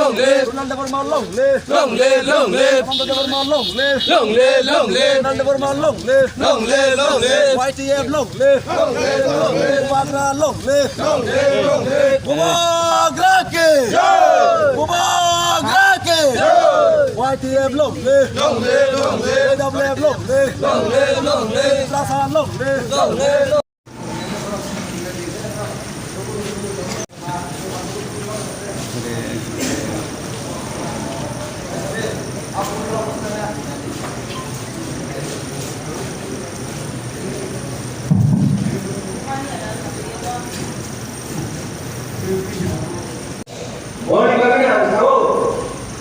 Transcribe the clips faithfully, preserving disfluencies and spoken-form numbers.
Long live! Kunal Debbarma long live! Long live, long live! Hemanta Debbarma long live! Long live, long live! Kunal Debbarma long live! Long live, long live! Y T F long live! Long live, long live! Bubagra long live! Long live, long live! Bubagra ki! Jai! Bubagra ki! Jai! Y T F long live! Long live, long live! W F long live! Long live, long live! Tiprasa long live! Long live, long live! Boni bagwi ang sao,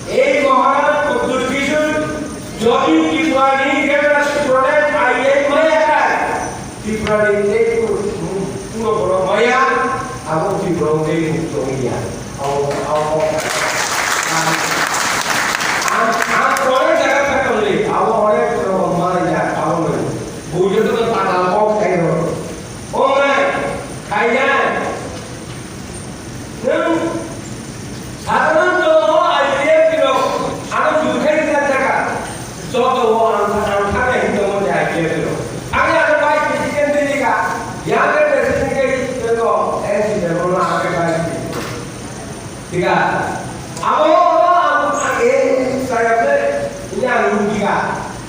ei Maharaj Pradyut Kishore jodi Tripura ni Greater Tipraland I A M maya kha, Tripura ni tei puro, puro borok maya, abo Tripura tei mukto wngya. Abo, abo, ang, ang, ang onek jaga thangkha le, abo onek rokoma ya, abo le. Bujo to patal kok khairo. O nai, khainai. Nwng sadharon jono I P F rok ano juthai kisa jaga. Joto o ang, ang thangya hinwi tongo je I P F rok. Ang ano vice president twi rika. Yang ke president ke joto N C P rok no ang ke vice president. Thik a? Abo ang, ang e saya ble ini ang lubika.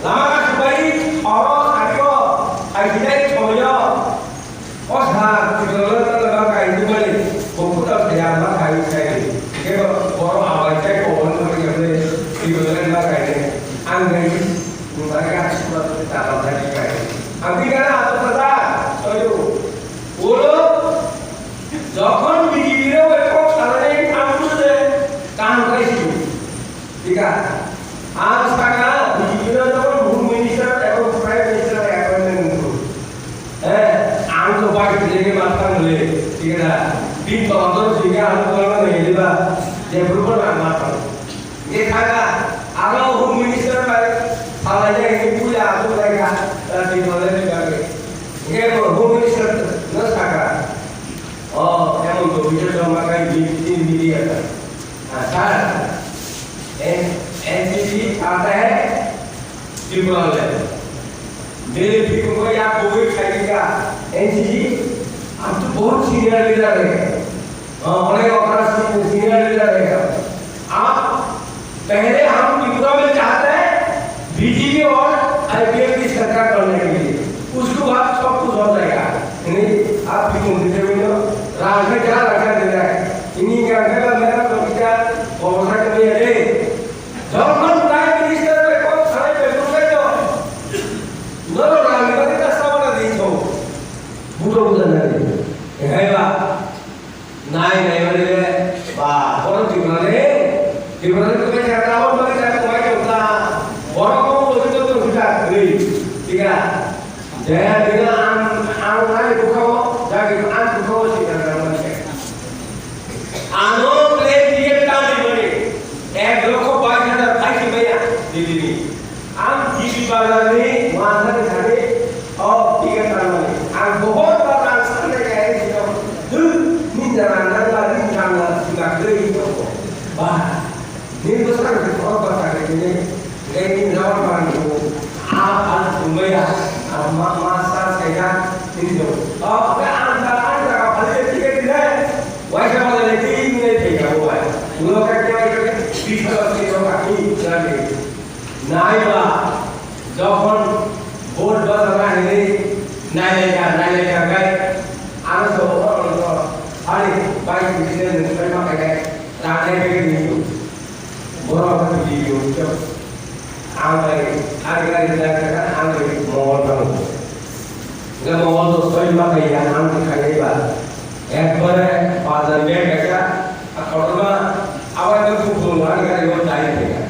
Lama ka subai oro adio ai hinai thoyo. O sa, Tipraland ma kainwi mani, bo kutal thaya ma kai sai. Kebo boro abai sai ko on ma kaiya ble, Tipraland ma kainwi. Ang gai, nungkha ka sima ta ta ta kai. Ang bigana ato ta ta, soyo. Oro, jokhon B J P rok bai kok salai ang bujo de, kaham khai si. Thik a? Ang saka B J P no jokhon Home Minister ebong Prime Minister appointment wngkhu. Eh, ang to bai bini matang le, thik a? Bini tongthor singke ang tongthor nai diba, je purbo na matang. Nge thaka, aro Home Minister bai salai jai ni puja aku lai ka, eh, di tole ni bagi. Nge Home Minister no saka. Oh, emon to bisa sama kai di, di media ka. Sir, N C C आता है Tipraland. मेरे भी को या कोई खाएगा N C C, आप तो बहुत senior leader है। हाँ, बड़े opera senior leader है। आप पहले हम त्रिपुरा में चाहते हैं बीजेपी और आईपीएफ की सरकार बनने के लिए, उसके बाद सब कुछ हो जाएगा। नहीं, आप भी कौन से में राज में क्या रखा दे रहा है? इन्हीं का अगर मेरा बगीचा बहुत सा कमी है। जब हम प्राइम मिनिस्टर में कौन सारे पेपर में तो नरो रानी बने का सामना नहीं हो। बुरो बुझा नहीं है। Nai, nai, mani le, ba, borok Tripura le, Tripura le kwbai kha, tabok bagwi kha, kwbai tong kha, borok bo login tong tong kha, kwrwi, thik a? Jaya dina ang, ang ani bukha o, jagi ang bukha o, thik a, ang mani kha. Ano le, ticket ta di mani, ek lokho bais hajar khai si maya, di di di. Ang G B Bazar ni wansa ni thani o ticket tanmani. Ang bohor bar ang sanai kaya ni sino. Dun, ni jana nang la ni jana sina kiri ko. Ba, ni besar ni ko ba kaya ni. Lekin lawan bar ni ko. A, a, Mumbai a. A, ma, ma sa saya ni jo. O, ka ang ka ang ka ka bali ticket ni. Wai sa ma le ti ni te ka wai. Ulo ka kya ka bisa ka ni jana. Naiba, jokhon vote bajana hinwi nailaikha, nailaikha khe, ano sobo, ano sobo, hari, bai, bini nwng sai ma khe, rang nai khe bini, borok khe bini, ang bai, ari gari rijak khe, ang bai, Mongol thango. Hingke Mongol to soi ma kaiya ang khe khainai ba. Ekbare bazar bag kaisa, a kotorma, abai to kupulung ani gari o dai kaiya.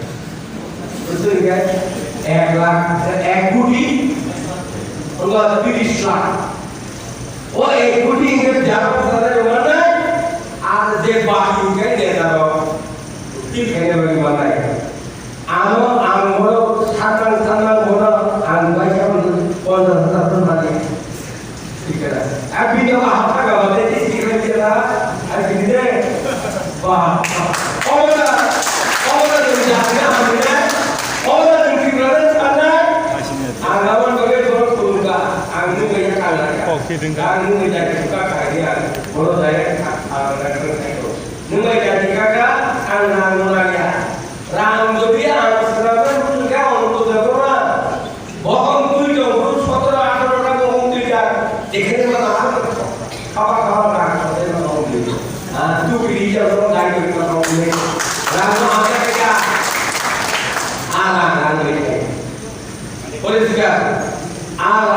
Busto hingke ek lakh, ek koti, hingke tris lakh. O ek koti hingke jaro bazar o mannai, ar je baki hingke neta rok. Twi khainai bagwi mannai. Ano ang bono sakang sakang bono ang bai sakang ponchas hajar tong mani. Thik khe. Ang bini ba hapta ga ba tei tei khe khe la. Ang bini de. Ba. Omo da. Rang nungwi jati kaka kha ya, bono jaya kha, kha, kha, kha, kha. Nungwi jati kaka, ang rang nung ya. Rang jodi ang swnamwi nung ya, ang nung ya, bono. Bohong twi jong, bru sotro, atharo rang bohong twi ya. Jekhene ma rang, khaba, khaba rang, khaba rang bohong twi. Ah, tu bini jang rang dai twi ma bohong twi. Rang no ada kaya. Ah, rang, rang twi. Boleh juga. Ah,